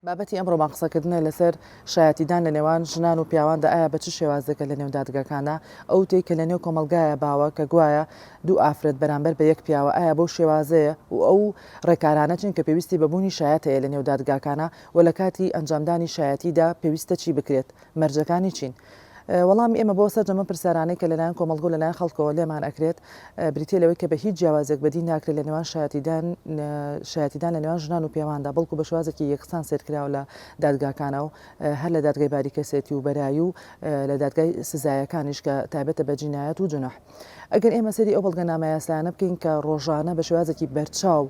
بابەتی ئەمڕۆمان قسەکردنە لەسەر شایەتیدان لە نێوان ژنان و پیاواندا ئایا بە چ شێوازێکە لە نێو دادگاکاندا؟ ئەو وتەی کە لە نێو کۆمەڵگایە باوە کە گوایە دوو ئافرەت بەرامبەر بە یەک پیاوە ئایا بەو شێوازەیە و ئەو ڕێکارانە چین کە پێویستی بە بوونی شایەت هەیە لە نێو دادگاکانا و لە کاتی ئەنجامدانی شایەتیدا پێویستە چی بکرێت؟ مەرجەکانی چین؟ وەڵامی ئێمە بۆ سەرجەم ئەم پرسیارانەی کە لەلایەن کۆمەڵگە و لەلایەن خەڵکەوە لێمان ئەکرێت بریتیە لەوەی کە بە هیچ جیاوازێک بەدی ناکرێت لە نێوان شایەتیدان شایەتیدان لە نێوان ژنان و پیاواندا بەڵکو بە شێوازێکی یەکسان سەیر کراوە لە دادگاکانە و هەر لە دادگای باری کەسێتی و بەرایی و لە دادگای سزایەکانیش کە تایبەتە بە جینایەت و جونح. ئەگەر ئێمە سەیری ئەو بەڵگەنامە یاسایانە بکەین کە ڕۆژانە بە شێوازێکی بەرچاو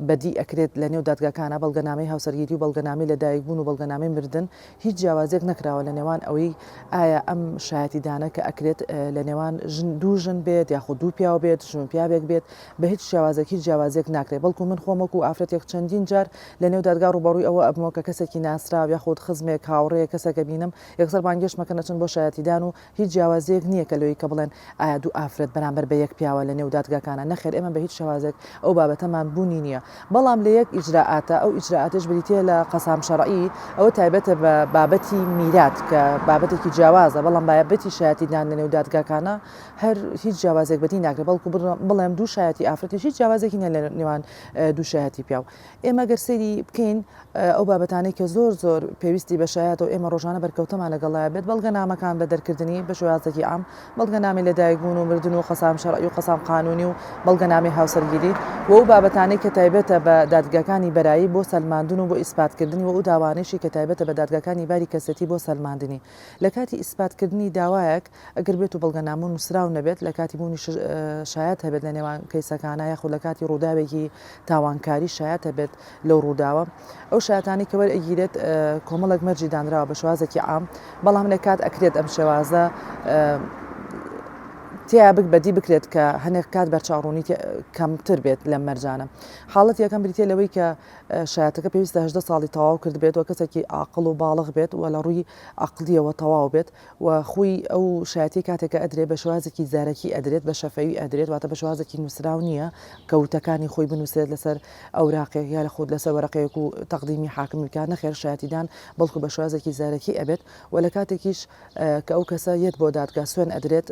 بەدی ئەکرێت لە نێو دادگاکانە بەڵگەنامەی هاوسەرگیری و بەڵگەنامەی لەدایکبوون و بەڵگەنامەی مردن هیچ جیاوازیەک نەکراوە لە نێوان ئەوەی ئایا ئەم شایەتیدانە کە ئەکرێت لە نێوان ژن دوو ژن بێت یاخود دوو پیاو بێت ژن و پیاوێک بێت بە هیچ شێوازێک هیچ جیاوازیەک ناکرێت بەڵکو من خۆم وەکو ئافرەتێک چەندین جار لە نێو دادگا ڕووبەڕووی ئەوە ئەبمەوە کە کەسێکی ناسراو یاخود خزمێک هاوڕێیەک کەسێک ئەبینم یەکسەر بانگێشتم ئەکەن ئەچن بۆ شایەتیدان و هیچ جیاوازیەک نییە کە لەوەی کە بڵێن ئایا دوو ئافرەت بەرامبەر بە یەک پیاوە لە نێو دادگاکانا، نەخێر ئێمە بە هیچ شێوازێک ئەو بابەتەمان بوونی نییە، بەڵام لە یەک ئیجرائاتە ئەو ئیجرائاتەش بریتیە لە قەسام شەرعی ئەوە تایبەتە بە بابەتی میرات کە بابەتێکی جیاوازە، بەڵام بابەتی شایەتیدان لە نێو دادگاکانا هەر هیچ جیاوازێک بەدی ناکرێت، بەڵکو بڵێم دوو شایەتی ئافرەتیش هیچ جیاوازێکی نییە لە نێوان دوو شایەتی پیاو. ئێمە گەر سەیری بکەین ئەو بابەتانەی کە زۆر زۆر پێویستی بە شایەتە و ئێمە ڕۆژانە بەرکەوتەمان لەگەڵایە بێت بەڵگەنامەکان بە دەرکردنی بە شێوازێکی عام بەڵگەنامەی لەدایکبوون و مردن و قەسام شەرعی و قەسام قانونی و بەڵگەنامەی هاوسەرگیری و ئەو بابەتانەی کە تایبەتە بە دادگاکانی بەرایی بۆ سەلماندن و بۆ ئیسپاتکردنی و ئەو داوانەیشی کە تایبەتە بە دادگاکانی باری کەسێتی بۆ سەلماندنی لە کاتی ئیسپاتکردنی داوایەک ئەگەر بێت و بەڵگەنامە نووسراو نەبێت لە کاتی بوونی شایەت هەبێت لە نێوان کەیسەکانە یاخود لە کاتی ڕووداوێکی تاوانکاری شایەت هەبێت لەو ڕووداوە ئەو شایەتانەی کە وەرئەگیرێت کۆمەڵێک مەرجی دانراوە بە شێوازێکی عام بەڵام هەنێک کات ئەکرێت ئەم شێوازە تیا بک بەدی بکرێت کە هەنێک کات بەرچاوڕوونی کەمتر بێت لەم مەرجانە حاڵەت یەکەم بریتە لەوەی کە شایەتەکە پێویستە 18 ساڵی تەواو کردبێت و کەسێکی عاقڵ و باڵغ بێت و لە ڕووی عەقڵیەوە تەواو بێت و خوی ئەو شایەتیە کاتێک کە ئەدرێت بە شێوازێکی زارەکی ئەدرێت بە شەفەوی ئەدرێت واتە بە شێوازێکی نووسراو نییە کە وتەکانی خۆی بنووسێت لەسەر ئەوراقێک یا لە خود لەسەر وەرەقەیەک و تەقدیمی حاکمی بکات نەخێر شایەتیدان بەڵکو بە شێوازێکی زارەکی ئەبێت و لە کاتێکیش کە ئەو کەسە یەت بۆ دادگا سوێن ئەدرێت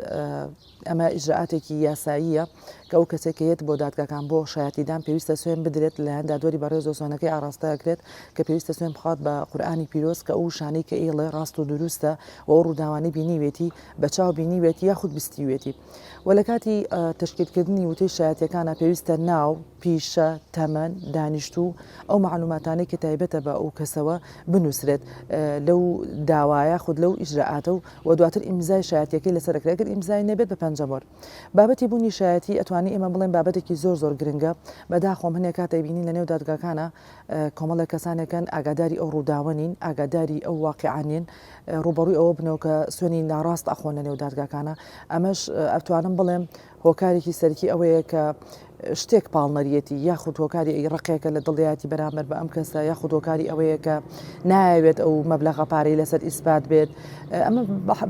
ئەمە ئیجرائاتێکی یاساییە کە ئەو کەسێک کە یەت بۆ دادگاکان بۆ شایەتیدان پێویستە سوێن بدرێت لەلایەن دادوەری بەڕێزەوە سوێنەکەی ئاڕاستە ئەکرێت کە پێویستە سوێن بخوات بە قورئانی پیرۆز کە ئەو وشانەی کە ئەیڵێ ڕاست و دروستە و ئەو ڕووداوانەی بینیوێتی بە چاو بینیوێتی یاخود بیستیوێتی و لە کاتی تەشکیلکردنی وتەی شایەتیەکانا پێویستە ناو، پیشە، تەمەن، دانیشتوو، ئەو مەعلوماتانەی کە تایبەتە بە ئەو کەسەوە بنووسرێت لەو داوایە یاخود لەو ئیجرائاتە و و دواتر ئیمزای شایەتیەکەی لەسەر ئەکرێت ئەگەر ئیمزای نەبێت بە پەنجەمۆر. بابەتی بوونی شایەتی ئەتوانی ئێمە بڵێین بابەتێکی زۆر زۆر گرنگە بەداخەوەم هەنێک کات ئەیبینین لە نێو دادگاکانا کۆمەڵێک کەسانێکن ئاگاداری ئەو ڕووداوە نین ئاگاداری ئەو واقیعە نین ڕووبەڕووی ئەوە بنەوە کە سوێنی ناڕاست ئەخۆن لە نێو دادگاکانە ئەمەش ئەتوانم بڵێم هۆکارێکی سەرەکی ئەوەیە کە شتێک پاڵنەریەتی یاخود هۆکاری ئەی ڕقێکە لە دڵیاتی بەرامبەر بە ئەم کەسە یاخود هۆکاری ئەوەیە کە نایەوێت ئەو مەبلەغە پارەی لەسەر ئیسپات بێت ئەمە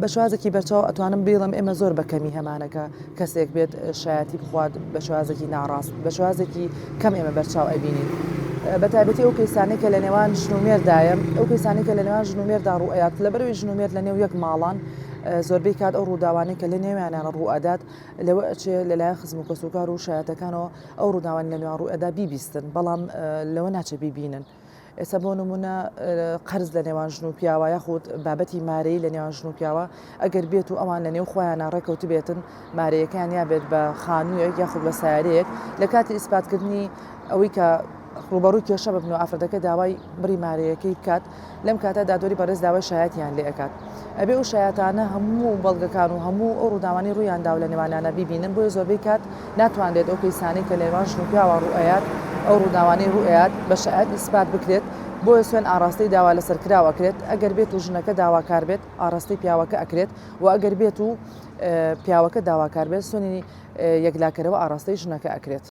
بە شێوازێکی بەرچاو ئەتوانم بیڵم ئێمە زۆر بە کەمی هەمانەکە کەسێک بێت شایەتی بخوات بە شێوازێکی ناڕاست بە شێوازێکی کەم ئێمە بەرچاو ئەبینین. بە تایبەتی ئەو کەیسانەی کە لە نێوان ژن و مێردایە ئەو کەیسانەی کە لە نێوان ژن و مێردا ڕوو ئەیات لەبەرئەوەی ژن و مێرد لە نێو یەک ماڵان زۆربەی کات ئەو ڕووداوانەی کە لە نێویانیان ڕوو ئەدات لەوە ئەچێ لەلایەن خزم و کەسوکار و شایەتەکانەوە ئەو ڕووداوانەی لە نێوان ڕوو ئەدا بیبیستن بەڵام لەوە ناچێ بیبینن. ئێستا بۆ نمونە قەرز لە نێوان ژن و پیاوە یاخود بابەتی مارەی لە نێوان ژن و پیاوە ئەگەر بێت و ئەوان لە نێو خۆیانە ڕێکەوتبێتن مارەیەکەیان یا بێت بە خانوویەک یاخود بە سیارەیەک لە کاتی ئیسپاتکردنی ئەوەی کە ڕووبەڕووی کێشە ببن و ئافرەتەکە داوای بڕی مارەیەکەی بکات لەم کاتە دادوەری بەڕێز داوای شایەتیان لێ ئەکات ئەبێ ئەو شایەتانە هەموو بەڵگەکان و هەموو ئەو ڕووداوانەی ڕوویان داوە لە نێوانیانە بیبینن بۆیە زۆربەی کات ناتوانرێت ئەو کەیسانەی کە لە نێوان ژن و پیاوە ڕوو ئەیات ئەو ڕووداوانەی ڕوو ئەیات بە شایەت ئیسپات بکرێت بۆیە سوێن ئاڕاستەی داوا لەسەرکراو ئەکرێت ئەگەر بێت و ژنەکە داواکار بێت ئاڕاستەی پیاوەکە ئەکرێت و ئەگەر بێت و پیاوەکە داواکار بێت سوێنی یەکلاکەرەوە ئاڕاستەی ژنەکە ئەکرێت.